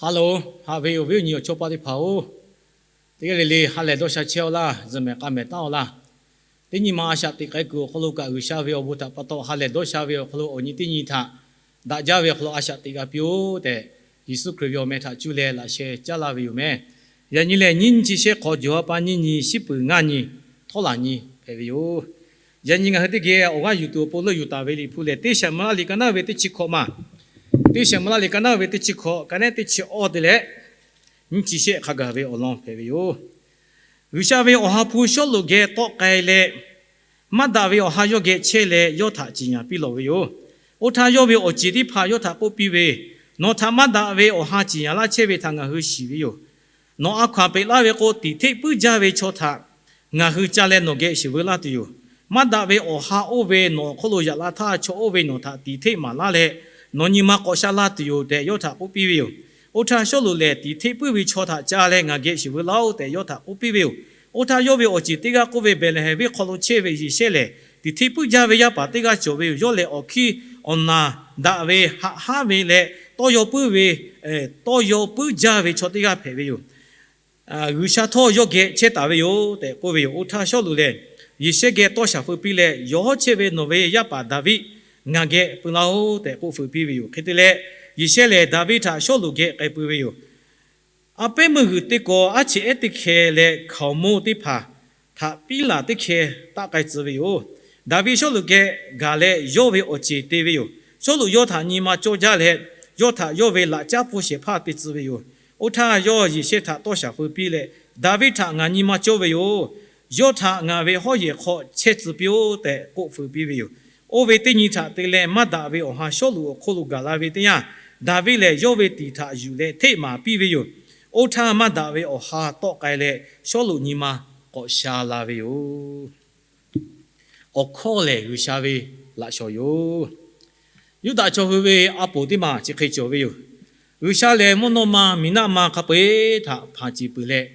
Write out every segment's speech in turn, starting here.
Hello, haꞈ ve awˬ viˉ awˬ nyi awˬ chawˇ paˆ teˇ hpaˍ-oˬ, teˇ g'aˇ le le ha lehˬ dawˇ sha chehˇ-aw laˇ, zuhꞈ mehˍ k'a mehˍ taˉ-aw laˇ. Teˇ nyi ma a shaꞈ teꞈ k'ai kuiˬ awˬ hk'aw lo kaꞈ, G'uiˬsha ve awˬ bon htaꞈ pa taw ha lehˬ dawˇ sha ve awˬ hk'aw lo awˬ nyi teˇ nyi htaꞈ daꞈ jaˇ ve awˬ hk'aw lo a shaꞈ teꞈ g'a piˇ-oˆ tehꞈ, Yeˍsuˆ Hkriꞈ ve awˬ meh htaꞞ cuˇ leh laꞈ sheh caˉ laˇ ve yoˬ meh. Yaꞈ nyi lehˬ, nyiˇ nyiˇ chi shehˆ hk'awꞈ, jawˬ ha pa nyiˇ nyi shiˉ peuˬ ngaˇ nyi htawˇ laˬ nyi hpehꞈ ve yoˬ. Yaꞈ nyi ngaˬ hui teˇ geh awˬ g'aˇ yuˬ tuˬ awˬ pon leuˆ yuˬ taˍ ve Liꞈ hpu lehˬ, Teˇ Shaˍmuˍlaˆ liꞈ ka naˉ ve teˇ chi hkawꞈ ma, Teˇ Shaˍmuˍlaˆ liꞈ ka naˉ ve teˇ chi hkawꞈ, ka nehˉ teˇ chi awˇ te leh nyiˇ chi shehˆ hk'a gaˬ ve awˬ lawn hpehꞈ ve yoˬ. G'uiˬsha ve awˬ ha hpu Sawˉluꞈ geh tawˆ k'ai leh, maˇ daꞈ ve awˬ ha yawˇ geh chehˇ leh, yawˇ htaꞈ ciˍ yanˍ piˇ lawˬ ve yoˬ. Oˇ htaˇ yawˇ ve awˬ ceˬ teˇ hpaˍ yawˇ htaꞈ k'oˆ piˇ ve, Nawˬ htaꞈ maˇ daꞈ ve awˬ ha ciˍ yanˍ laˇ chehˇ ve htaꞈ ngaˬ hui shiˍ ve yoˬ. Nawˬ a hkaw-anˬ peꞈ laˇ ve k'o, tiˍ hteˆ puiˉ jaˇ ve chaw htaꞈ ngaˬ hui ca leh nawˬ geh shiˍ veu laˇ tuˬ yoˬ. Maˇ daꞈ ve awˬ ha oˇ ve nawˬ awˬ hk'oˆ lo yaꞈ la htaˇ, chaw oˇ ve nawˬ htaꞈ tiˍ hteˆ maˍ laˇ leh, nawˬ nyi ma k'awꞈ sha la tuˬ yoˬ tehꞈ, yawˇ htaꞈ k'oˆ piˇ ve yoˬ. Oˇ htaˇ Sawˉluꞈ lehˬ, Tiˍ hteˆ puiˉ ve chaw htaꞈ ca leh ngaˬ geh shiˍ veu laˇ-oˆ tehꞈ, yawˇ htaꞈ k'oˆ piˇ ve yoˬ. Oˇ htaˇ yawˇ ve awˬ ceˬ teˇ g'aˇ k'oˆ ve, Behˍlehˍhehnˍ venˇ hk'aw lo chehˇ ve Yeˍsehˇ lehˬ, tiˍ hteˆ puiˉ jaˇ ve yaˇ paˍ teˇ g'aˇ cawˬ ve yoˬ. Yawˇ lehˬ, awˬ hkiˇ awˬ naˬ daꞈ ve, haꞈ haˉ ve leh tawˇ yaw puiˉ ve, tawˇ yaw puiˉ jaˇ ve chaw teˇ g'aˇ hpehꞈ ve yoˬ. G'uiˬsha htawˇ yawˇ geh chehˇ taˍ ve yoˬ tehꞈ k'oˆ ve yoˬ. Oˇ htaˇ Sawˉluꞈ lehˬ, Yeˍsehˇ geh tawˇ shaˍ feu piˇ leh, Yawˬ hawˉ chehˇ ve nawˬ ve yaˇ paˍ Daˍviˆ ngaˬ geh peu laˇ-oˆ tehꞈ k'oˆ fuiˍ piˇ ve yoˬ. Hk'e te leh, Yeˍsehˇ lehˬ Daˍviˆ htaꞈ Sawˉluꞈ geh k'ai pui ve yoˬ. A pehˉ meuˇ g'uiˬ teˇ kaw aˉ cheꞈ ehˉ teˇ hkeh leh hkaoˍmonˇ teˇ hpaˍ htaꞈ piˉ laˬ teˇ hkeh taˆ k'ai tcuh ve yoˬ. Daˍviˆ Sawˉluꞈ geh gaˬ leh, yawˇ ve awˬ ceˬ te ve yoˬ. Sawˉluꞈ yawˇ htaꞈ nyi ma cawˇ jaˇ leh, yawˇ htaꞈ yawˇ ve laꞈ caˉ pfuhˇ shehˍ hpaˇ te tcuh ve yoˬ. Oˇ htaˇ yawˇ Yeˍsehˇ htaꞈ tawˇ shaˍ feu piˇ leh, Daˍviˆ htaꞈ ngaˬ nyi ma cawˇ ve yoˬ. Yawˇ htaꞈ ngaˬ ve hawˉ yehˬ hk'aw chehˇ tcuh piˇ-oˆ tehꞈ k'oˆ fuiˍ piˇ ve yoˬ. Oˇ ve teˇ nyi htaꞈ te leh maˇ daꞈ ve awˬ ha Sawˉluꞈ awˬ hk'oˆ lo gaˬ la ve teˇ yanˇ, Daˍviˆ lehˬ yawˇ ve tiˍ htaꞈ yuˬ leh hteˆ maˍ piˇ ve yoˬ. Oˇ htaˇ maˇ daꞈ ve awˬ ha tawˆ k'ai leh, Sawˉluꞈ nyi ma k'awꞈ sha la ve yoˬ. Awˬ hkawˇ lehˬ, G'uiˬsha ve laꞈ shawnˍ yoˬ. Yuˇdaꞈ chaw hui ve a poˍ teˇ maˬ chi hk'e cawˬ ve yoˬ. G'uiˬsha lehˬ, mvuhˇ naw ma miˬ naˆ ma hk'a peu-eˬ htaꞈ hpanˍ ceˬ peuˬ leh,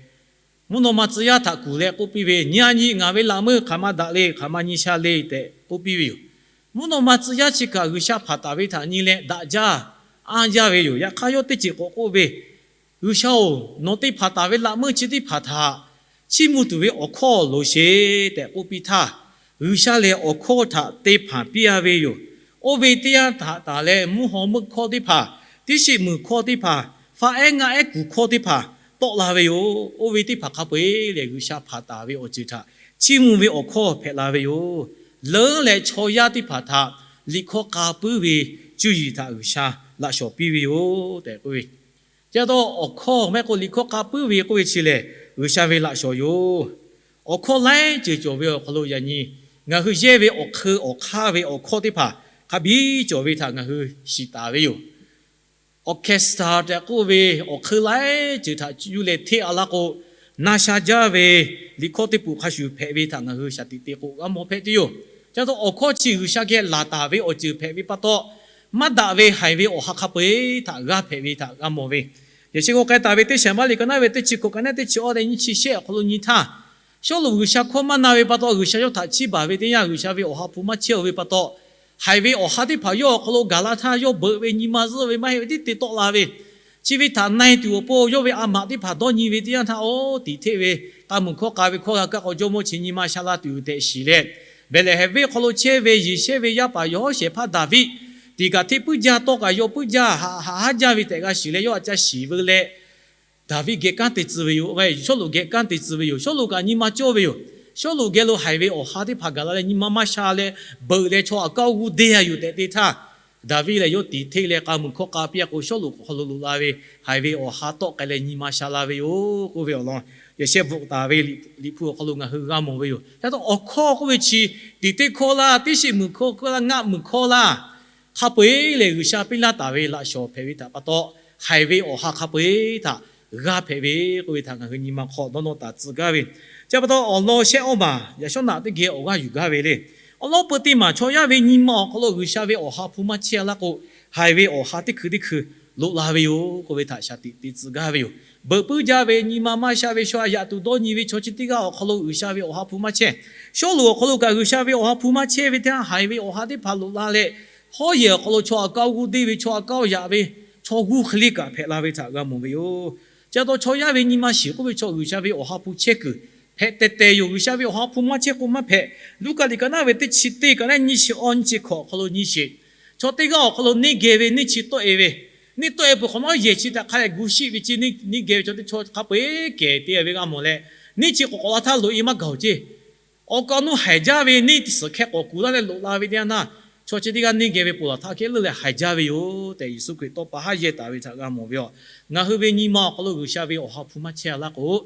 mvuhˇ naw ma tcuh yaˇ htaꞈ kuˬ leh k'oˆ piˇ ve, Nyi a nyi, ngaˬ ve laꞈ meuˇ hk'aˬ ma daꞈ le, hk'aˬ ma nyi sha le tehꞈ k'oˆ piˇ ve yoˬ. Mvuhˇ naw ma tcuh yaˇ chi kaꞈ G'uiˬsha hpanˍ taˍ ve htaꞈ nyi leh daꞈ jaˇ anˇ jaˇ ve yoˬ. Yaꞈ hk'aˇ, yawˇ teˇ ceuˬ k'awꞈ k'oˆ ve, G'uiˬsha-oˬ, nawˬ te hpanˍ taˍ ve laꞈ meuˇ chi teˇ hpaˍ htaꞈ chiˇ mvuh tuˬ ve awˬ hkawˇ loˍ sheˍ tehꞈ k'oˆ piˇ htaˇ, G'uiˬsha lehˬ awˬ hkawˇ htaꞈ te hpanˍ piˇ-a ve yoˬ. Oˇ ve teˇ yanˇ htaꞈ tanˬ leh, mvuhˇ haw meuˆ hkawˇ teˇ hpaˍ, tiˉ shiˆ muiˬ hkawˇ teˇ hpaˍ, faˆ ehˉ ngaˆ ehˉ kuˬ hkawˇ teˇ hpaˍ tawˆ la ve yoˬ. Oˇ ve teˇ hpaˍ hk'a peu-eˬ lehˬ, G'uiˬsha hpanˍ taˍ ve awˬ ceuˬ htaꞈ chiˇ mvuh ve awˬ hkawˇ hpehꞈ la ve yoˬ. Leuˉ leh chaw yaˇ teˇ hpaˍ htaꞈ liꞈ hkawˇ k'a puiˉ ve cuˇ yiˍ htaꞈ G'uiˬsha laꞈ shawnˍ piˇ ve yoˬ tehꞈ k'oˆ ve. Chi pa taw, awˬ hkawˇ maˇ heˆ k'o liꞈ hkawˇ k'a puiˉ ve k'oˆ ve chi lehˬ, G'uiˬsha ve laꞈ shawnˍ yoˬ. Awˬ hkawˇ laiˉ ceuˬ cawˬ ve awˬ hk'aw lo yaꞈ nyi ngaˬ hui yehˇ ve awˬ hk'eun awˬ hk'aˇ ve awˬ hkawˇ teˇ hpaˍ hk'a biˇ cawˬ ve htaꞈ ngaˬ hui shiˍ taˍ ve yoˬ. Orchestra tehꞈ k'oˆ ve awˬ hk'eun laiˉ ceuˬ htaꞈ cuˇ leh hteˇ-a laˇ k'o, na sha jaˇ ve liꞈ hkawˇ teˇ poꞈ hk'a shuˍ hpehꞈ ve htaꞈ ngaˬ hui shaˍ tiꞈ te k'o g'a mawˬ hpehꞈ tuˬ yoˬ. Chi pa taw, awˬ hkawˇ chi G'uiˬsha geh laˬ taˍ ve awˬ ceuˬ hpehꞈ ve pa taw, maˇ daꞈ ve haiˬ ve awˬ ha hk'a peu-eˬ htaꞈ g'a hpehꞈ ve htaꞈ g'a mawˬ ve, yaꞈ sheh k'o k'ai taˍ ve Teˇ Shaˍmaˍlaˆ liꞈ ka naˉ ve teˇ chi hkawꞈ, ka nehˉ teˇ chi awˇ leh nyiˇ chi shehˆ awˬ hk'aw lo nyi htaˇ, Sawˉluꞈ G'uiˬsha hkawˇ maˇ na ve pa taw, G'uiˬsha yawˇ htaꞈ chiˇ baˬ ve teˇ yanˇ, G'uiˬsha ve awˬ ha hpu maˇ chehˇ-o ve pa taw, haiˬ ve awˬ ha teˇ hpaˍ yawˇ awˬ hk'aw lo gaˬ la htaˇ, yawˇ beuꞈ ve, nyi ma zuhˆ ve, maˇ heˆ ve tiˉ te tawˆ la ve, chi ve htaꞈ na-e tuˬ awˬ pon yawˇ ve a maꞈ teˇ hpaˍ dawˇ nyi ve teˇ yanˇ htaˇ, oˇ tiˍ hteˆ ve k'a muiˬ hkawˇ k'a ve hkawˇ g'a kaˇ k'o, jawˇmawˇ chi nyi ma sha la tuˬ yoˬ tehꞈ shiˍ leh, Behˍlehˍhehnˍ venˇ hk'aw lo chehˇ ve Yeˍsehˇ ve yaˇ paˍ yawˬ hawˉ shehˍ hpaˇ Daˍviˆ tiˍ kaꞈ hteˆ puiˉ jaˇ, tawˇ kaꞈ yaw puiˉ jaˇ, haꞈ haˉ jaˇ ve tehꞈ g'a shiˍ leh, yawˇ htaꞈ ca shiˍ veu leh, Daˍviˆ geh kanˉ te tcuh ve yoˬ. Sawˉluꞈ geh kanˉ te tcuh ve yoˬ. Sawˉluꞈ kaꞈ nyi ma cawˇ ve yoˬ. Sawˉluꞈ geh lo haiˬ ve awˬ ha teˇ hpaˍ gaˬ la leh nyi ma maˇ sha leh, beuꞈ leh chaw aꞈ kaˇ g'uˇ deˇ-a yoˬ tehꞈ te htaˇ, Daˍviˆ lehˬ yawˇ tiˍ hteˆ leh k'a muiˬ hkawˇ k'a piˇ-a k'o, Sawˉluꞈ awˬ hk'aw lo loꞈ la ve haiˬ ve awˬ ha tawˆ k'ai leh nyi ma sha la ve yoˬ k'oˆ ve awˬ lawn, yaꞈ sheh bvuhꞈ taˍ ve Liꞈ hpu awˬ hk'aw lo ngaˬ hui g'a mawˬ ve yoˬ. Chi pa taw, awˬ hkawˇ k'oˆ ve chi tiˍ hteˆ hkawˇ laˇ, tiˉ shiˆ muiˬ hkawˇ laˇ, ngaˆ muiˬ hkawˇ laˇ, hk'a peu-eˬ lehˬ G'uiˬsha piˇ laˇ taˍ ve laꞈ shawnˍ hpehꞈ ve htaꞈ pa taw, haiˬ ve awˬ ha hk'a peu-eˬ htaꞈ g'a hpehꞈ ve k'oˆ ve htaꞈ ngaˬ hui nyi ma hk'aw dawˇ nawˇ taˍ tcuh gaˇ ve. Chi pa taw, awˬ lawn shehˆ awˇ maˬ yaꞈ shawˉ naꞈ teˇ geh awˬ g'aˇ yuˬ gaˇ ve le. Awˬ lawn peu teˇ maˬ chaw yaˇ ve nyi ma awˬ hk'aw lo G'uiˬsha ve awˬ ha hpu maˇ chehˇ-a laˇ k'o, haiˬ ve awˬ ha teˇ hkui teˇ hkui loꞈ la ve yoˬ k'oˆ ve htaꞈ shaˍ tiꞈ te tcuh gaˇ ve yoˬ. Beuꞈ puiˉ jaˇ ve, nyi ma maˇ sha ve, shaw a yaꞈ tuˬ dawˇ nyi ve chaw chi teˇ g'aˇ awˬ hk'aw lo G'uiˬsha ve awˬ ha hpu maˇ chehˇ. Sawˉluꞈ awˬ hk'aw lo kaꞈ G'uiˬsha ve awˬ ha hpu maˇ chehˇ ve teˇ yanˇ, haiˬ ve awˬ ha teˇ hpaˍ loꞈ la leh, hawˉ yehˬ awˬ hk'aw lo chaw aꞈ kaˇ g'uˇ deˇ ve, chaw aꞈ kaˇ yaꞈ ve, chaw g'uˇ hk'e le kaꞈ hpehꞈ la ve htaꞈ g'a mawˬ ve yoˬ. Chi pa taw chaw yaˇ ve nyi ma shiˍ k'oˆ ve chaw G'uiˬsha ve Awˬ ha hpu chehˇ kuiˬ hpehꞈ tehˬ tehˬ yoˬ. G'uiˬsha ve Awˬ ha hpu maˇ chehˇ k'o maˇ hpehꞈ. Luˉkaꞈ liꞈ ka naˉ ve teˇ chi teˇ ka naˉ nyiˇ chi awˇ nyiˇ chi hkawꞈ awˬ hk'aw lo nyi sheˍ. Chaw teˇ g'aˇ awˬ hk'aw lo neˇ geh ve neˇ chi tawˆ-e ve, neˇ tawˆ-e peuˬ hk'awꞈ nawˉ yehˬ chi htaꞈ hk'a leh gu shiˆ ve ce, neˇ geh ve chaw teˇ chaw hk'a peu-eˬ kehˬ te ve g'a mawˬ leh, neˇ chi k'awꞈ k'awꞈ la htaˇ loꞈ-e maˇ gaˬ-oˬ ce. Awˬ kaˍ awˬ nu haiˬ jaˇ ve neˇ tiˉ suhˍ hkeh k'awꞈ kuˬ laˇ leh loꞈ la ve teˇ yanˇ naˇ, chaw chi teˇ g'aˇ neˇ geh ve ponˬ laˬ htaˇ hkehˉ leuˉ leh haiˬ jaˇ ve yoˬ tehꞈ Yeˍsuˆ Hkriꞈ tawˇ pa haˉ yehˇ taˍ ve htaꞈ g'a mawˬ ve yoˬ. Ngaˬ hui ve nyi ma awˬ hk'aw lo G'uiˬsha ve Awˬ ha hpu maˇ chehˇ-a laˇ k'o,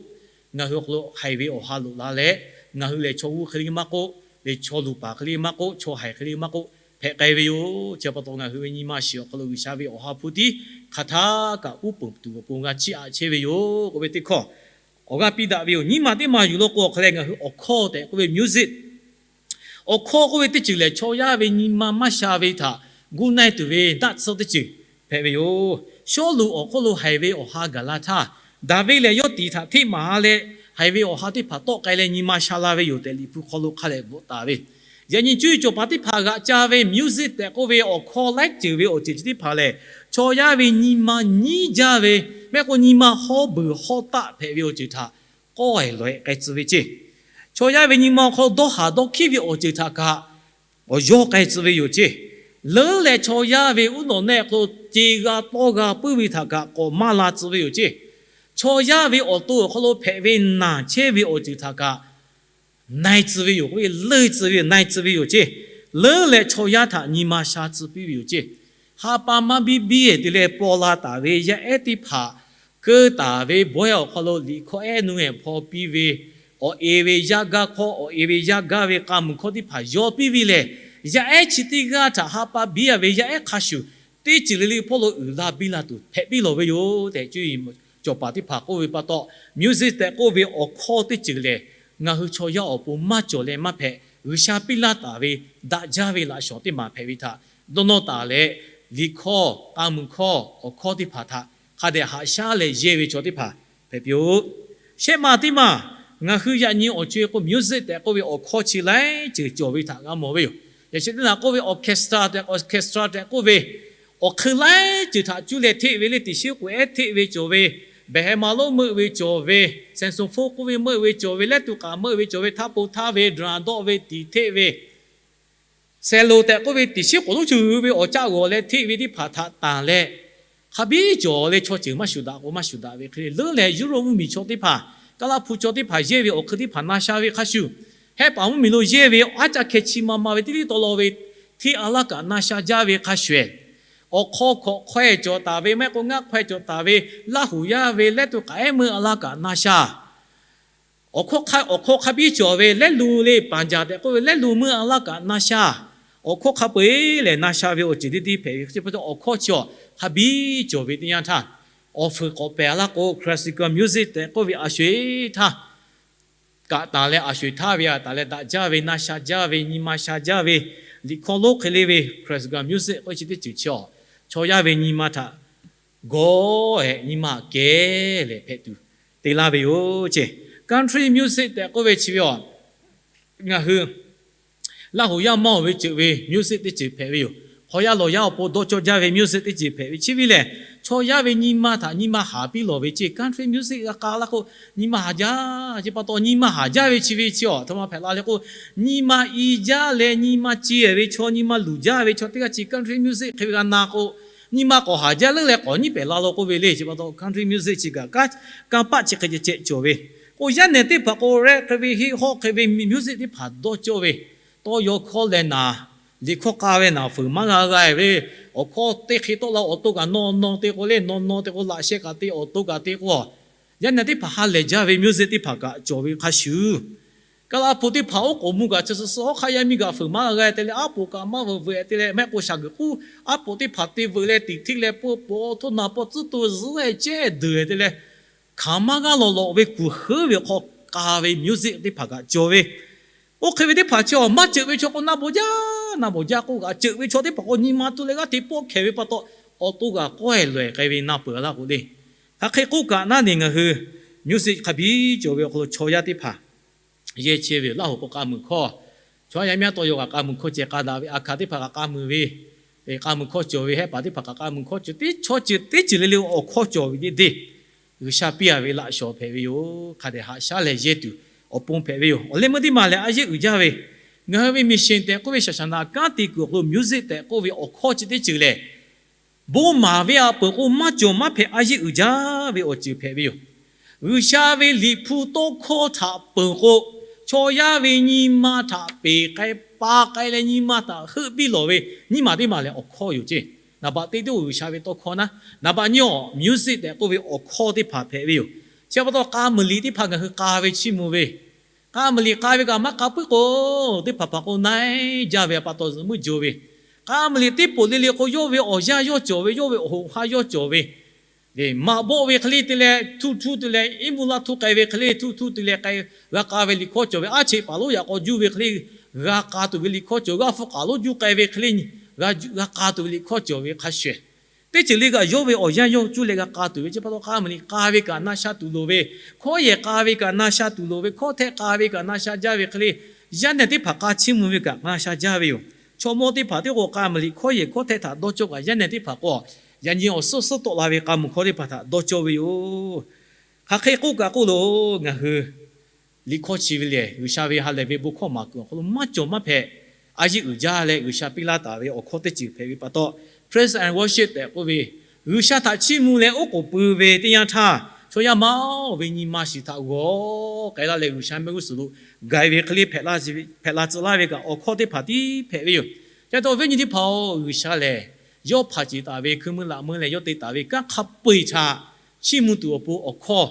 ngaˬ hui awˬ hk'aw lo haiˬ ve awˬ ha loꞈ la leh, ngaˬ hui lehˬ chaw g'uˇ hk'e le maˇ k'oˆ, lehˬ chaw luˬ paˍ hk'e le maˇ k'oˆ, chaw haiˬ hk'e le maˇ k'oˆ, hpehꞈ k'ai ve yoˬ. Chi pa taw ngaˬ hui ve nyi ma shiˍ awˬ hk'aw lo G'uiˬsha ve Awˬ ha hpu tiˉ hk'aˬ htaˇ kaꞈ uˉ peunˍ tuˬ awˬ pon g'a chiˇ aꞈ chehˇ ve yoˬ k'oˆ ve teˇ hkawˇ awˬ g'aˇ piˇ daꞈ ve yoˬ. Nyiˇ maˬ teˇ maˬ yuˬ law k'o awˬ hk'aw leh ngaˬ hui awˬ hkawˇ tehꞈ k'oˆ ve music, awˬ hkawˇ k'oˆ ve teˇ ceuˬ lehˬ chaw yaˇ ve nyi ma maˇ sha ve htaꞈ gu na-e tuˬ ve naˆ tsuhˇ teˇ ceuˬ hpehꞈ ve yoˬ. Sawˉluꞈ awˬ hk'oˆ lo haiˬ ve awˬ ha gaˬ la htaˇ, Daˍviˆ lehˬ yawˇ tiˍ htaꞈ hteˆ maˍ-a leh, haiˬ ve awˬ ha teˇ hpaˍ tawˆ k'ai leh nyi ma sha la ve yoˬ tehꞈ Liꞈ hpu hk'aw lo hk'a dehꞈ bvuhꞈ taˍ ve. Yaꞈ nyi cuˇ yiˍ cawˬ paˍ teˇ hpaˍ g'aꞈ ca ve music tehꞈ k'oˆ ve awˬ hkawˇ laiˉ ceuˬ ve awˬ ceuˬ chi teˇ hpaˍ lehˬ, chaw yaˇ ve nyi ma nyiˉ jaˇ ve, maˇ heˆ k'o nyi ma hawˉ beuˬ hawˉ taˆ hpehꞈ ve awˬ ceuˬ htaꞈ kawˆ-e lawˬ-e k'ai tcuh ve ceˇ. Chaw yaˇ ve nyi ma awˬ hk'aw dawˇ haˍ dawˇ hkiˉ ve awˬ ceuˬ htaꞈ kaꞈ awˬ yawˇ k'ai tcuh ve yoˬ ceˇ. Leuˉ leh chaw yaˇ ve uˉ nawꞈ nehˆ hk'aw lo ce g'a tawˇ g'a puiˉ ve htaꞈ kaꞈ k'awꞈ maˇ la tcuh ve yoˬ ceˇ. Chaw yaˇ ve awˬ to awˬ hk'aw lo hpehꞈ ve naˬ chehˇ ve awˬ ceuˬ htaꞈ kaꞈ na-e tcuh ve yoˬ k'o, leuˆ tcuh ve yoˬ, na-e tcuh ve yoˬ ceˇ. Leuˉ leh chaw yaˇ htaꞈ nyi ma sha tcuh piˇ ve yoˬ ceˇ. Ha pa maˇ biˇ biˇ-e te leh paw la taˍ ve yaˇ ehˉ teˇ hpaˍ keu taˍ ve bawehˇ awˬ hk'aw lo liꞈ hkawˇ ehˉ nu-e hpaw piˇ ve, awˬ e ve yaˇ gaˇ hkawˇ, awˬ e ve yaˇ gaˇ ve k'a muiˬ hkawˇ teˇ hpaˍ yaw piˇ ve lehˬ, yaˇ ehˉ chi teˇ g'aˇ htaꞈ ha pa biˇ-a ve yaˇ ehˉ hk'a shuˍ teˇ ceuˬ le le hpawˇ lo uiˍ la biˇ la tuˬ hpehꞈ piˇ lawˬ ve yoˬ tehꞈ cuˇ yiˍ cawˬ paˍ teˇ hpaˍ k'oˆ ve pa taw, music tehꞈ k'oˆ ve awˬ hkawˇ teˇ ceuˬ lehˬ, ngaˬ hui chaw yaˇ awˬ pon maˇ cawˬ leh maˇ hpehꞈ. G'uiˬsha piˇ laˇ taˍ ve daꞈ jaˇ ve laꞈ shawnˍ teˇ maˬ hpehꞈ ve htaꞈ dawˇ nawˇ taˍ leh, liꞈ hkawˇ, k'a muiˬ hkawˇ, awˬ hkawˇ teˇ hpaˍ htaꞈ hk'a dehꞈ haꞈ shaˉ leh yehˇ ve chaw teˇ hpaˍ hpehꞈ piˇ-oˆ. Shehˆ maˬ teˇ maˬ, ngaˬ hui yaꞈ nyi awˬ co-e k'o music tehꞈ k'oˆ ve awˬ hkawˇ chi laiˉ ceuˬ cawˬ ve htaꞈ g'a mawˬ ve yoˬ. Yaꞈ sheh teˇ naˬ k'oˆ ve orchestra tehꞈ, orchestra tehꞈ k'oˆ ve awˬ hk'eun laiˉ ceuˬ htaꞈ cuˇ leh hteˆ ve le, teꞈ shiˉ k'oˍ ehˉ hteˆ ve cawˬ ve, behˬ heh ma lonˉ meuˆ ve cawˬ ve, saxophone k'oˆ ve meuˆ ve cawˬ ve, lehˉ tuˬ k'aꞈ meuˆ ve cawˬ ve, htaˇ po htaˇ ve, drum dawˆ ve, tiˍ hteˆ ve, cello tehꞈ k'oˆ ve teꞈ shiˉ k'oˍ lonˉ ceuˬ ve awˬ caˆ g'awˬ leh hteˆ ve teˇ hpaˍ htaꞈ tanˬ leh, hk'a biˇ cawˬ leh chaw ceuˬ maˇ shuˍ daꞈ k'o maˇ shuˍ daꞈ ve hk'e le. Leuˉ leh Europe mvuhˇmiˬ chaw teˇ hpaˍ, Kaˇlaˇhpu chaw teˇ hpaˍ yehˇ ve awˬ hk'eun teˇ hpaˍ na sha ve hk'a shuˍ, Hehˉ paˍ mvuhˇmiˬ lo yehˇ ve aˉ caˆ hkeh chi ma ma ve teˇ liˇ taw law ve hteˆ a laˇ kaꞈ na sha jaˇ ve hk'a shuˍ-ehˍ, awˬ hk'aw hkawꞈ hk'aweh cawˬ taˍ ve, maˇ heˆ k'o ngaˆ hk'aweh cawˬ taˍ ve, Laˇhuˍ yaˇ ve lehˉ tuˬ k'aꞈ ehˉ meuˇ a laˇ kaꞈ na sha. Awˬ hkawˇ hk'a, awˬ hkawˇ hk'a biˇ cawˬ ve lehˉ lo le, paˍ jaˍ tehꞈ k'oˆ ve lehˉ lo meuˇ a laˇ kaꞈ na sha. Awˬ hkawˇ hk'a peu-eˬ lehˬ na sha ve awˬ ceuˬ teˇ teˇ hpehꞈ ve, chi pa taw awˬ hkawˇ chi awˬ hk'a biˇ cawˬ ve teˇ yanˇ htaˇ, awˬ fuiˍ k'awꞈ pehˬ a laˇ k'o, classical music tehꞈ k'oˆ ve a sho-e htaˇ, kaꞈ tanˬ leh a sho-e htaˇ ve a taˍ leh daꞈ jaˇ ve, na sha jaˇ ve, nyi ma sha jaˇ ve, liꞈ hkawˇ lonˉ hk'e le ve classical music k'oˆ ve chi teˇ ceuˬ chi awˬ, chaw yaˇ ve nyi ma htaꞈ gawˇ-ehˍ nyi ma kehˉ lehˍ hpehꞈ tuˬ te laˇ ve yoˬ ceˇ. Country music tehꞈ k'oˆ ve chi ve awˬ, ngaˬ hui Laˇhuˍ yaˇ maˇ-oˬ ve ceuˬ ve music teˇ ceuˬ hpehꞈ ve yoˬ. Hk'aw yaˇ lawˬ yaˇ awˬ pon dawˇ cawˇ jaˇ ve music teˇ ceuˬ hpehꞈ ve. Chi ve lehˬ, chaw yaˇ ve nyi ma htaꞈ nyi ma haˍ piˇ lawˬ ve ceˇ. Country music g'a k'a laˇ k'o, nyi ma haˍ jaˇ. Chi pa taw nyi ma haˍ jaˇ ve chi ve chi awˬ htoꞈ ma hpehꞈ la le k'o, nyi ma i jaˇ leh nyi ma ce-e ve chaw, nyi ma luˬ jaˇ ve chaw teˇ g'aˇ chi country music hk'e ve g'a na k'o, nyi ma k'awꞈ haˍ jaˇ leuˉ leh k'awꞈ nyiˉ pehˍ la law k'oˆ ve le. Chi pa taw country music chi kaꞈ kanˇ paˆ chi hk'e ceh ceh cawˬ ve. K'o yaˇ nehˬ teˇ hpaˍ k'o rap hk'e ve, hip hop hk'e ve music teˇ hpaˍ dawˇ cawˇ ve, tawˇ yaw hkawˇ leh naˍ, liꞈ hkawˇ k'a ve naˍ fuiˍ maˇ g'a g'a ve, awˬ hkawˇ teˇ hk'e tawˆ la awˬ to kaꞈ naw naw te k'o le, naw naw te k'o laꞈ sheh kaꞈ te awˬ to kaꞈ te k'o, yaˇ nehˬ teˇ hpaˍ ha lehˬ jaˇ ve music teˇ hpaˍ kaꞈ cawˬ ve hk'a shuˍ, Kaˇlaˇ hpu teˇ hpaˍ oˉ k'oˍ mvuh kaꞈ chi suh suh awˉ hk'aˇ yaˇ miˇ kaꞈ fuiˍ maˇ g'a g'a te leh, aˉ poꞈ kaꞈ maˇ veuꞈ veuꞈ te leh, maˇ heˆ k'o shaˍ guiˬ k'uˉ aˉ poꞈ teˇ hpaˍ te veuꞈ leh tiˍ hteˆ leh peuˇ poꞈ htoˇ naˍ pawˆ tcuhˉ to zuhˉ-e cehˇ deuˬ-e te leh, hkanˍ maˇ g'aˇ lawꞈ lawꞈ ve kuˬ heuˉ ve hk'aw k'a ve music teˇ hpaˍ kaꞈ cawˬ ve. Oˇ hk'e ve teˇ hpaˍ chi awˬ maˇ ceuꞈ ve chaw k'o na bawˬ jaˇ, na bawˬ jaˇ k'oˆ kaꞈ, ceuꞈ ve chaw teˇ hpaˍ k'o nyi ma tu leh g'aˇ hteꞈ pawˆ hkehˍ ve pa taw, awˬ to g'aꞈ k'awehˇ lawehˬ k'ai ve na peuˬ laˇ k'o le. Hk'aˬ hk'e k'oˆ kaꞈ naˉ ne, ngaˬ hui music hk'a biˇ cawˬ ve awˬ hk'aw lo chaw yaˇ teˇ hpaˍ yehˇ chehˇ ve yoˬ. Laˇhuˍ k'o k'a muiˬ hkawˇ, chaw yaˇ miˇ aˉ taw yaw kaꞈ k'a muiˬ hkawˇ ceh k'a daꞈ ve, a hkaˍ teˇ hpaˍ kaꞈ k'a muiˬ ve, k'a muiˬ hkawˇ cawˬ ve, hehˆ paˍ teˇ hpaˍ kaꞈ k'a muiˬ hkawˇ cawˬ, teˇ chaw ceuˬ teˇ ceuˬ le le awˬ hkawˇ cawˬ ve deˇ deˇ, G'uiˬsha piˇ a ve laꞈ shawˍ hpehꞈ ve yoˬ. Hk'a dehꞈ haꞈ shaˉ leh yehˇ tuˬ awˬ pon hpehꞈ ve yoˬ. Awˬ leh meuˇ teˇ maˬ lehˬ, a yeˇ uiˍ jaˇ ve, ngaˬ hui ve mission tehꞈ k'oˆ ve shaˍ shaˍ naꞈ kanˉ te kuiˬ awˬ hk'aw lo music tehꞈ k'oˆ ve awˬ hkawˇ chi teˇ ceuˬ lehˬ, bon maˍ ve a peuˬ k'o maˇ cawˬ maˇ hpehꞈ, a yeˇ uiˍ jaˇ ve awˬ ceuˬ hpehꞈ ve yoˬ. G'uiˬsha ve Liꞈ hpu tawˇ hkawˇ htaꞈ peuˬ k'o, chaw yaˇ ve nyi ma htaꞈ peˍ k'ai pa k'ai leh nyi ma htaꞈ heuˆ biˇ lawˬ ve nyiˇ maˬ teˇ maˬ lehˬ awˬ hkawˇ yoˬ ceˇ. Naˍ baꞈ teˇ teˇ-oˬ G'uiˬsha ve tawˇ hkawˇ naˉ, naˍ baꞈ nyiˇ awˬ music tehꞈ k'oˆ ve awˬ hkawˇ teˇ hpaˍ hpehꞈ ve yoˬ. Chi pa taw k'a muiˬ liꞈ teˇ hpaˍ ngaˬ hui k'a ve chiˇ mvuh ve, k'a muiˬ liꞈ k'a ve kaꞈ maˇ k'a puiˉ k'o, teˇ hpaˍ hpaˍ k'o na-e jaˇ ve a pa taw zuhꞈ muiˉ jo ve, k'a muiˬ liꞈ teˇ poꞈ le le k'o yawˇ ve awˬ yanˇ yawˇ cawˬ ve, yawˇ ve awˬ hoꞈ ha yawˇ cawˬ ve, maꞈ bawˆ ve hk'e le te leh htuˇ htuˇ te leh iˉ mvuhˇ laˇ htuˇ k'ai ve hk'e le htuˇ htuˇ te leh k'ai g'a k'a ve liꞈ hkawˇ cawˬ ve, aˉ cheꞈ paˍ lonˉ yaꞈ k'aw juˇ ve hk'e le g'a k'a tuˬ ve liꞈ hkawˇ cawˬ, g'aˇ hpu k'aˍ lonˉ juˇ k'ai ve hk'e le g'a k'a tuˬ ve liꞈ hkawˇ cawˬ ve hk'a shuˍ, teˇ ceuˬ le kaꞈ yawˇ ve awˬ yanˇ yawˇ cuˇ leh g'a k'a tuˬ ve chi pa taw k'a muiˬ liꞈ k'a ve kaꞈ na sha tuˬ loˍ ve, hkawˇ yehˬ k'a ve kaꞈ na sha tuˬ loˍ ve, hkawˇ htehˆ k'a ve kaꞈ na sha jaˇ ve hk'e le, yaˇ nehˬ teˇ hpaˍ k'a chiˇ mvuh ve kaꞈ na sha jaˇ ve yoˬ. Chaw mawˇ teˇ hpaˍ teˇ k'o k'a muiˬ liꞈ hkawˇ yehˬ hkawˇ htehˆ htaꞈ dawˇ cawˇ kaꞈ yaˇ nehˬ teˇ hpaˍ k'o, yaꞈ nyi awˬ suhˉ suhˉ tawˆ la ve k'a muiˬ hkawˇ teˇ hpaˍ htaꞈ dawˇ cawˇ ve yoˬ. Hk'aˬ hk'e k'oˆ kaꞈ k'oˆ loˬ, ngaˬ hui liꞈ hkawˇ chi ve lehˬ G'uiˬsha ve ha lehˬ ve bon hkawˇ maˍ kuiˬ awˬ hk'aw lo maˇ cawˬ maˇ hpehꞈ, a yeˇ uiˍ jaˇ leh G'uiˬsha piˇ laˇ taˍ ve awˬ hkawˇ teˇ ceuˬ hpehꞈ ve pa taw, praise and worship tehꞈ k'oˆ ve, G'uiˬsha htaꞈ chiˇ mvuh leh oˉ k'oˍ pui ve teˇ yanˇ htaˇ, chaw yaˇ maˇ ve nyi ma shiˍ htaꞈ g'awˬ k'ai laˇ leh G'uiˬsha mehˆ g'uˇ suhˍ lo gaˬ ve hk'e le hpehꞈ la tcuh laˇ ve kaꞈ awˬ hkawˇ teˇ hpaˍ tiˉ hpehꞈ ve yoˬ. Ca taw viˉ nyi teˇ hpaˍ-oˬ, G'uiˬsha lehˬ yawˇ hpaˍ ceˬ taˍ ve hkui meuˇ laꞈ meuˇ leh yawˇ te taˍ ve kanˉ hk'a peu-eˬ htaꞈ chiˇ mvuh tuˬ awˬ pon awˬ hkawˇ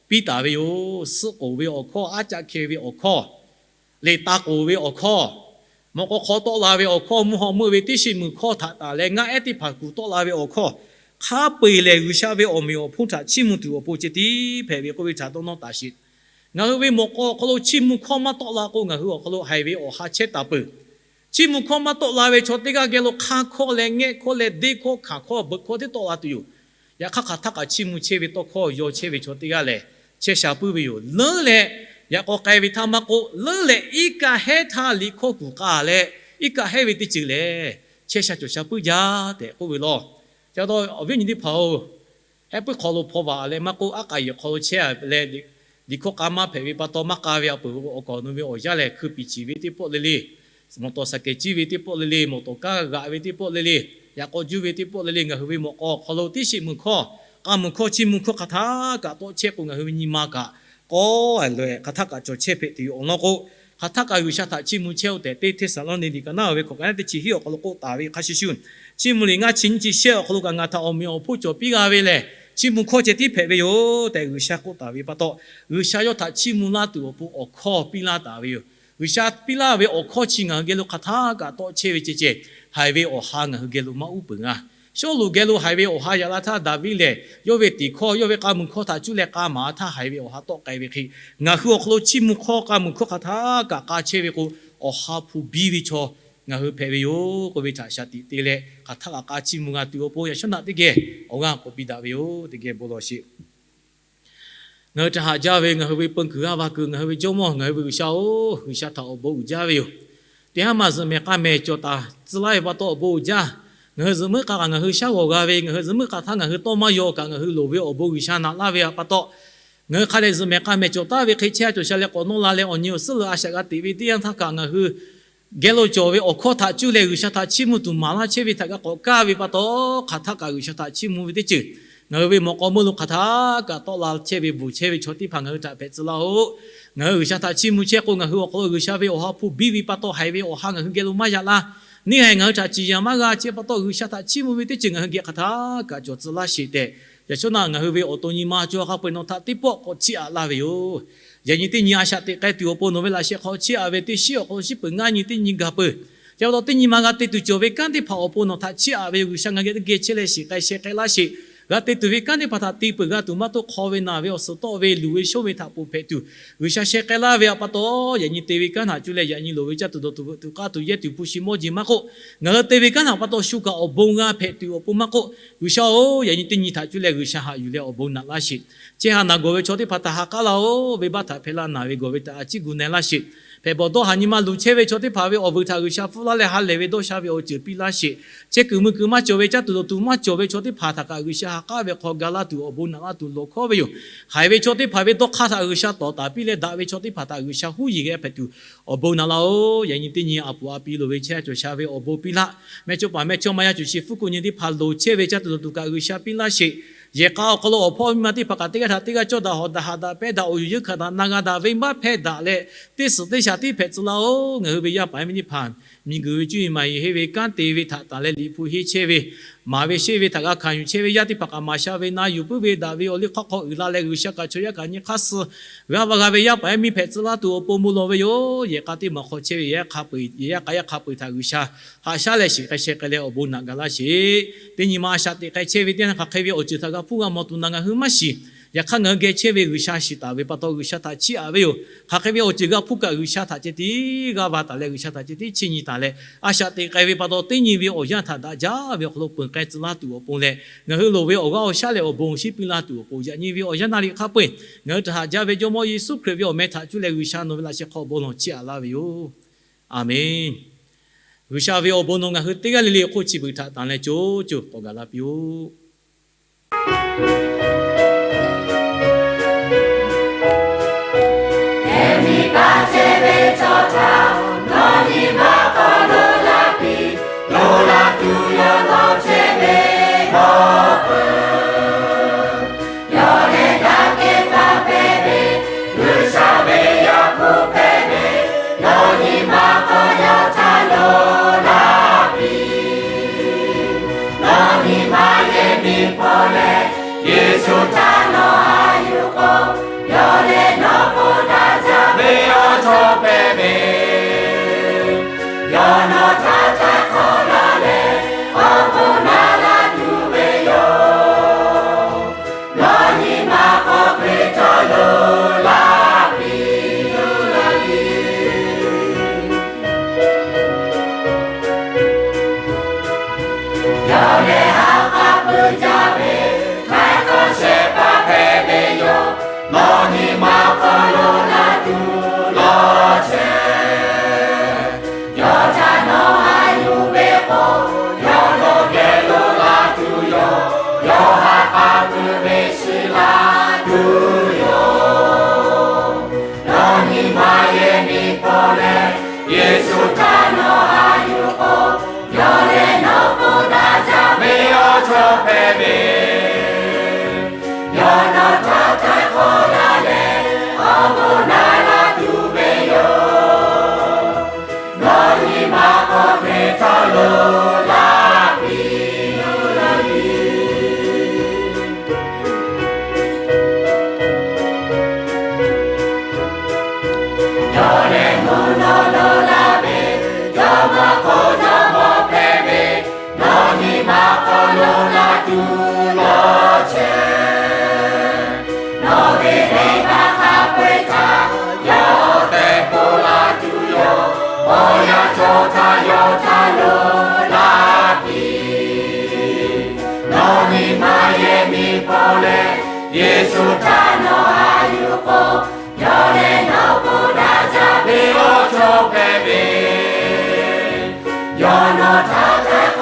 piˇ taˍ ve yoˬ. Suhˆ k'oˍ ve awˬ hkawˇ, aˉ caˆ hkeh ve awˬ hkawˇ, liꞈ ta k'oˍ ve awˬ hkawˇ, mawꞈ k'aw hk'aw tawˆ la ve awˬ hkawˇ, mvuhˇ haw meuˆ ve teˇ shiˍ muiˬ hkawˇ htaꞈ taˍ leh ngaˆ ehˉ teˇ hpaˍ kuˬ tawˆ la ve awˬ hkawˇ, hk'a peu-eˬ lehˬ G'uiˬsha ve awˬ meꞈ awˬ hponˇ htaꞈ chiˇ mvuh tuˬ awˬ pon ceh tiˉ hpehꞈ ve k'oˆ ve htaꞈ dawˇ nawˇ taˍ sheˍ. Ngaˬ hui ve mawꞈ k'aw awˬ hk'aw lo chiˇ mvuh hkawˇ maˇ tawˆ la k'o ngaˬ hui awˬ hk'aw lo haiˬ ve awˬ ha chehˇ taˍ peuˬ. Chiˇ mvuh hkawˇ maˇ tawˆ la ve chaw teˇ g'aˇ geh lo hk'aˇ hkawˇ leh ngehˆ hkawˇ leh deˇ hkawˇ hkanˍ hkawˇ beuꞈ hkawˇ teˇ tawˆ la tuˬ yoˬ. Yaꞈ hk'aˇ hk'aˬ htaˇ kaꞈ chiˇ mvuh chehˇ ve tawˇ hkawˇ yaw chehˇ ve chaw teˇ g'aˇ lehˬ, chehˇ sha puiˉ ve yoˬ. Leuˉ leh yaꞈ k'aw k'ai ve htaˇ maˇ k'oˆ, leuˉ leh iˉ kaˆ hehˉ htaˇ liꞈ hkawˇ kuˬ k'ai leh, iˉ kaˆ hehˉ ve teˇ ceuˬ lehˬ, chehˇ sha cawˬ sha puiˉ jaˇ tehꞈ k'oˆ ve law. Ca taw awˬ viˉ nyi teˇ hpaˍ-oˬ, hehˉ puiˉ hk'aw lo hpaw vaꞈ leh maˇ k'oˆ, aˉ k'aꞈ yehˬ hk'aw lo chehˇ leh, liꞈ hkawˇ k'a maˇ hpehꞈ ve pa taw maˇ k'a ve a peuˬ ve awˬ kawˍ nu ve awˬ yanˇ lehˬ, hkui piˍ ciˍ ve teˇ pawˆ le le, mawˬ tawˍ saˍ kehˍ ciˇ ve teˇ pawˆ le le, mawˬ tawˍ kaˇ g'aꞈ ve teˇ pawˆ le le, yaꞈ k'aw juˇ ve teˇ pawˆ le le, ngaˬ hui ve mawꞈ k'aw awˬ hk'aw lo teˇ shiˍ muiˬ hkawˇ, k'a muiˬ hkawˇ, chiˇ mvuh hkawˇ hk'aˬ htaˇ kaꞈ tawˆ chehˇ k'o ngaˬ hui ve nyi ma kaꞈ k'awˇ loꞈ-e hk'aˬ htaˇ kaꞈ cawˬ chehˇ hpehꞈ tuˬ yoˬ. Awˬ lawn k'o, hk'aˬ htaˇ kaꞈ G'uiˬsha htaꞈ chiˇ mvuh chehˇ-oˆ tehꞈ teˇ Hteˇsaˍlawˇniˆ liꞈ ka naˉ ve hkawꞈ ka naˉ teˇ chi hiˉ awˬ hk'aw lo k'oˆ taˍ ve hk'a shuˍ shuˍ, chiˇ mvuh liꞈ ngaˇ chi nyiˇ chi shehˆ awˬ hk'aw lo kaꞈ ngaˬ htaꞈ awˬ meꞈ awˬ hponˇ cawˬ piˇ g'a ve lehˬ, chiˇ mvuh hkawˇ ceh tiˉ hpehꞈ ve yoˬ tehꞈ G'uiˬsha k'oˆ taˍ ve pa taw, G'uiˬsha yawˇ htaꞈ chiˇ mvuh laˇ tuˬ awˬ pon awˬ hkawˇ piˇ laˇ taˍ ve yoˬ. G'uiˬsha piˇ laˇ ve awˬ hkawˇ chi ngaˬ hui geh lo hk'aˬ htaˇ kaꞈ tawˆ chehˇ ve ceh ceh, haiˬ ve awˬ ha ngaˬ hui geh lo maˇ uˉ peunˍ g'a. Sawˉluꞈ geh lo haiˬ ve awˬ ha yaꞈ la htaˇ, Daˍviˆ lehˬ yawˇ ve tiˍ hkawˇ, yawˇ ve k'a muiˬ hkawˇ htaꞈ cuˇ leh k'a maˍ htaˇ haiˬ ve awˬ ha tawˆ k'ai ve hk'e, ngaˬ hui awˬ hk'aw lo chiˇ mvuh hkawˇ k'a muiˬ hkawˇ hk'aˬ htaˇ kaꞈ k'a chehˇ ve k'o, awˬ ha hpu biˇ ve chaw ngaˬ hui hpehꞈ ve yoˬ k'oˆ ve htaꞈ shaˍ tiꞈ te leh, hk'aˬ htaˇ kaꞈ k'a chiˇ mvuh g'a tuˬ awˬ pon yaꞈ shawˉ naꞈ teˇ geh awˬ g'aˇ k'awꞈ piˇ daꞈ ve yoˬ. Teˇ geh bon lawˬ sheˍ. Ngaˬ hui htaꞈ haꞈ jaˇ ve ngaˬ hui ve peun kuiˬ g'aˇ va kuiˬ, ngaˬ hui ve Jawˇmawˇ, ngaˬ hui ve G'uiˬsha-oˬ, G'uiˬsha htaꞈ awˬ bon uiˍ jaˇ ve yoˬ. Teˇ haˉ ma zuhꞈ mehˍ k'a mehˍ cawˬ taˍ tcuh laˇ ve pa taw awˬ bon uiˍ jaˇ. Ngaˬ hui zuhꞈ muiˉ k'a kaꞈ ngaˬ hui shaˉ g'awˬ g'a ve, ngaˬ hui zuhꞈ muiˉ k'a htaˇ ngaˬ hui tawˇ maˇ yaw kaꞈ ngaˬ hui loˍ ve awˬ bon G'uiˬsha naꞈ laˇ ve pa taw, ngaˬ hui hk'a dehꞈ zuhꞈ mehˍ k'a mehˍ cawˬ taˍ ve hk'e chehˇ a cawˬ sha leh k'awꞈ nawˇ la leh awˬ nyi awˬ suhˉ leuˬ a shaꞈ g'a teꞈ ve teˇ yanˇ htaˇ kaꞈ ngaˬ hui geh lo cawˬ ve awˬ hkawˇ htaꞈ cuˇ leh G'uiˬsha htaꞈ chiˇ mvuh tuˬ maˍ laˇ chehˇ ve htaꞈ g'a k'awꞈ kaˇ ve pa taw, hk'aˬ htaˇ kaꞈ G'uiˬsha htaꞈ chiˇ mvuh ve teˇ ceuˬ ngaˬ hui ve mawꞈ k'aw meuˇ lo hk'aˬ htaˇ kaꞈ tawˆ la chehˇ ve bvuhˬ chehˇ ve chaw teˇ hpaˍ ngaˬ hui htaꞈ hpehꞈ tcuh laˇ-oˆ. Ngaˬ hui G'uiˬsha htaꞈ chiˇ mvuh chehˇ k'o, ngaˬ hui awˬ hk'aw lo G'uiˬsha ve awˬ ha hpu biˇ ve pa taw haiˬ ve awˬ ha ngaˬ hui geh lo maˇ yaꞈ la. Neˇ haiˬ ngaˬ hui htaꞈ ciˍ yanˍ maˇ g'a chehˇ pa taw, G'uiˬsha htaꞈ chiˇ mvuh ve teˇ ceuˬ ngaˬ hui geh hk'aˬ htaˇ kaꞈ cawˬ tcuh laˇ sheˍ tehꞈ, yaꞈ shawˉ naꞈ ngaˬ hui ve awˬ to nyi ma cawˬ hk'a peu-eˬ nawˬ htaꞈ teˇ pawˆ k'awꞈ chiˇ aꞈ laˇ ve yoˬ. Yaꞈ nyi teˇ nyi a shaꞈ teꞈ k'ai tuˬ awˬ pon nawˬ ve laꞈ sheh hk'aw chiˇ aꞈ ve teˇ shiˉ awˬ hk'aw lo shiˉ peuˬ ngaˇ nyi teˇ nyi gaˬ peuˬ. Chi pa taw teˇ nyi ma g'a te tuˬ cawˬ ve kanˉ teˇ hpaˍ awˬ pon nawˬ htaꞈ chiˇ aꞈ ve yoˬ. G'uiˬsha ngaˬ geh teˇ geh chehˇ leh shiˍ k'ai sheh k'ai laˇ sheˍ. G'a te tuˬ ve kanˉ teˇ hpaˍ htaꞈ te peuˬ g'a tuˬ maˇ k'oˆ, hk'aw ve naˬ ve awˬ suhˍ tawˆ ve luˬ ve shonˇ ve htaꞈ ponˬ hpehꞈ tuˬ G'uiˬsha sheh k'ai laˇ ve pa taw, yaꞈ nyi te ve kanˉ htaꞈ cuˇ leh yaꞈ nyi loˍ ve caˇ tuˬ dawˬ tuˬ veuꞈ tuˬ k'aˇ tuˬ yehˇ tuˬ hpu shi mawˇ jeˬ maˇ k'oˆ, ngaˬ hui te ve kanˉ htaꞈ pa taw shu kaꞈ awˬ bon g'a hpehꞈ tuˬ awˬ pon maˇ k'oˆ, G'uiˬsha-oˬ, yaꞈ nyi teˇ nyi htaꞈ cuˇ leh G'uiˬsha haꞈ yuˬ leh awˬ bon naꞈ laˇ sheˍ. Chehˇ ha naˬ gawˬ ve chaw teˇ hpaˍ htaꞈ ha k'aˉ laˇ-oˬ. Venˇbaˆ htaꞈ hpehꞈ la naˬ ve gawˬ ve htaꞈ a ciˉ gu na laˇ sheˍ. hpehꞈ bawˬ dawˇ haˍ nyi ma luˬ chehˇ ve chaw teˇ hpaˍ ve awˬ vuiˬ htaꞈ G'uiˬsha pfuhˇ laˇ leh ha lehˬ ve dawˇ sha ve awˬ ceuˬ piˇ laˇ sheˍ. Chehˇ kuiˬ mui kuiˬ maˇ cawˬ ve, caˇ tuˬ dawˬ tuˬ maˇ cawˬ ve chaw teˇ hpaˍ htaꞈ kaꞈ G'uiˬsha ha k'aˉ ve hk'aw ga laˇ tuˬ, awˬ bon naꞈ laˇ tuˬ lawˬ hkawˉ ve yoˬ. Haiˬ ve chaw teˇ hpaˍ ve dawˇ hk'aˇ htaꞈ G'uiˬsha tawˍ taˍ piˇ leh, daꞈ ve chaw teˇ hpaˍ htaꞈ G'uiˬsha huˉ yeˬ geh hpehꞈ tuˬ awˬ bon naꞈ laˇ-oˬ. Yaꞈ nyi teˇ nyi a puˍ a pi loˍ ve chehˇ cawˬ sha ve awˬ bon piˇ laˇ. Mehˇchawˇ paˍ mehˇchawˇma yaˇ cawˬ sheˍ hpfuhˇ kuˬ nyi teˇ hpaˍ loˍ chehˇ ve caˇ tuˬ dawˬ tuˬ kaꞈ G'uiˬsha piˇ laˇ sheˍ. Yehˬ k'a awˬ hk'aw lo awˬ hpawˇ miˇ ma teˇ hpaˍ kaꞈ teˇ g'aˇ htaꞈ teˇ g'aˇ cawˇ daꞈ hawˍ daꞈ haꞈ daꞈ pehˇ daꞈ awˬ yuˬ yeunˇ hkanˍ daꞈ na g'a daꞈ venˇbaˆ hpehˇ daꞈ leh, teˇ suhˍ teˇ shaˍ tiˉ hpehꞈ tcuh laˇ-oˬ. Ngaˬ hui ve yaˇ paˍ yaˇ miˇ teˇ hpaˍ miˬguiˬ ve cuˇ yiˍ maˍ yiˍ henˇ ve kanˉ te ve htaꞈ tanˬ leh liꞈ hpu henˇ chehˇ ve, maˍ ve sheˆ ve htaꞈ g'a hkanˍ yuˬ chehˇ ve yaˇ teˇ hpaˍ kaꞈ maˍ sha ve na yuˬ puiˉ ve daꞈ ve awˬ liˇ hk'aw hk'aw uiˍ la leh G'uiˬsha kaꞈ chaw yaˇ kaꞈ nyi hk'aˇ suh g'a va g'a ve yaˇ paˍ yaˇ miˇ hpehꞈ tcuh laˇ tuˬ awˬ pon mvuhˇ lawˬ ve yoˬ. Yehˬ k'a teˇ maˬ hk'aw chehˇ ve yaˇ hk'a peu-eˬ, yaˇ k'a yaˇ hk'a peu-eˬ htaꞈ G'uiˬsha haꞈ shaˉ leh shiˍ k'ai sheh k'ai leh awˬ bon naꞈ gaˬ laˇ sheˍ. Teˇ nyi ma a shaꞈ teꞈ k'ai chehˇ ve teˇ yanˇ hk'aˬ hk'e ve awˬ ceuˬ htaꞈ g'a hpuˇ g'a mawˬ tuˬ naˬ ngaˬ hui maˇ shiˍ. Yaꞈ hk'aˇ ngaˬ hui geh chehˇ ve G'uiˬsha shiˍ taˍ ve pa taw G'uiˬsha htaꞈ chiˇ aꞈ ve yoˬ. Hk'aˬ hk'e ve awˬ ceuˬ g'a hpuˇ kaꞈ G'uiˬsha htaꞈ ceh tiˉ g'aˇ va taˍ leh G'uiˬsha htaꞈ ceh tiˉ chiˇ nyi taˍ leh, a shaꞈ teꞈ k'ai ve pa taw teˇ nyi ve awˬ yanˇ htaꞈ daꞈ jaˇ ve awˬ hk'aw lo peunˍ k'ai tcuh laˇ tuˬ awˬ pon leh, ngaˬ hui loˍ ve awˬ g'aˇ awˬ shaˉ leh awˬ bon awˬ shinˉ piˇ laˇ tuˬ awˬ pon yaꞈ nyi ve awˬ yanˇ naˆ riꞈ hk'a peu-eˬ ngaˬ hui htaꞈ haꞈ jaˇ ve Jawˇmawˇ Yeˍsuˆ Hkriꞈ ve awˬ meh htaꞈ cuˇ leh G'uiˬsha nawˬ ve laꞈ sheh hk'aw bon lawˬ chiˇ aꞈ laˇ ve yoˬ. Aˬmenˍ. G'uiˬsha ve awˬ bon nawˬ ngaˬ hui teˇ g'aˇ le le awˬ hk'oˆ chi beuꞈ htaꞈ tanˬ leh co co k'awꞈ gaˬ la piˇ-oˆ. Yaꞈ nyi pa chehˇ ve chaw htaꞈ nawˬ nyi ma hk'aw lo laˇ piˇ, lo laˇ tuˬ yawˇ law chehˇ ve awˬ peuˬ. Yawˇ lehˬ daꞈ kehˬ htaꞈ hpehꞈ ve, G'uiˬsha ve yaˇ hpu hpehꞈ ve, nawˬ nyi ma hk'aw yawˇ htaꞈ lo laˇ piˇ. Nawˬ nyi ma yehˬ miˬ hpawˇ leh, Yeˍsuˆ htaꞈ nawˬ haꞈ yuˬ k'o, yawˇ lehˬ nawˬ k'oˆ daꞈ jaˇ ve awˬ cawˬ hpehꞈ ve, yawˇ nawˬ htaꞈ htaꞈ hk'awꞈ laˇ leh, awˬ bon naꞈ laˇ tuˬ ve yoˬ. Nawˬ nyi ma hk'aw Hkriꞈ chaw lo laˇ piˇ, lo laˇ piˇ. Yawˇ lehˬ ha k'a pui jaˇ ve, hk'a hk'aw shehˍ hpaˇ hpehꞈ ve yoˬ. Nawˬ nyi ma hk'aw lo laˇ tuˬ lawˬ chehˇ. Yawˇ htaꞈ nawˬ haꞈ yuˬ ve k'o, yawˇ nawˬ geh lo laˇ tuˬ yoˬ. Yawˇ ha k'a pui ve shiˍ laˇ tuˬ yoˬ. Nawˬ nyi ma yehˬ miˬ hpawˇ leh, Yeˍsuˆ htaꞈ nawˬ haꞈ yuˬ k'o, yawˇ lehˬ nawˬ k'oˆ daꞈ jaˇ ve awˬ cawˬ hpehꞈ ve, yawˇ nawˬ htaꞈ htaꞈ hk'awꞈ laˇ leh, awˬ bon naꞈ laˇ tuˬ ve yoˬ. Nawˬ nyi ma hk'aw Hkriꞈ chaw lo laˇ piˇ, lo laˇ piˇ. Yawˇ lehˬ mvuhˇ naw lo laˇ ve, jawˇmawˇ hk'oˆ jawˇmawˇ hpehꞈ ve, nawˬ nyi ma hk'aw lo laˇ tuˬ lawˬ chehˇ. Nawˬ ve venˇbaˆ hk'a peu-eˬ htaꞈ yawˇ awˬ tehˬ k'oˆ laˇ tuˬ yoˬ. Awˬ yanˇ chaw htaꞈ yawˇ htaꞈ lo laˇ piˇ. Nawˬ nyi ma yehˬ miˬ hpawˇ leh, Yeˍsuˆ htaꞈ nawˬ haꞈ yuˬ k'o, yawˇ lehˬ nawˬ k'oˆ daꞈ jaˇ ve awˬ cawˬ hpehꞈ ve, yawˇ nawˬ htaꞈ htaꞈ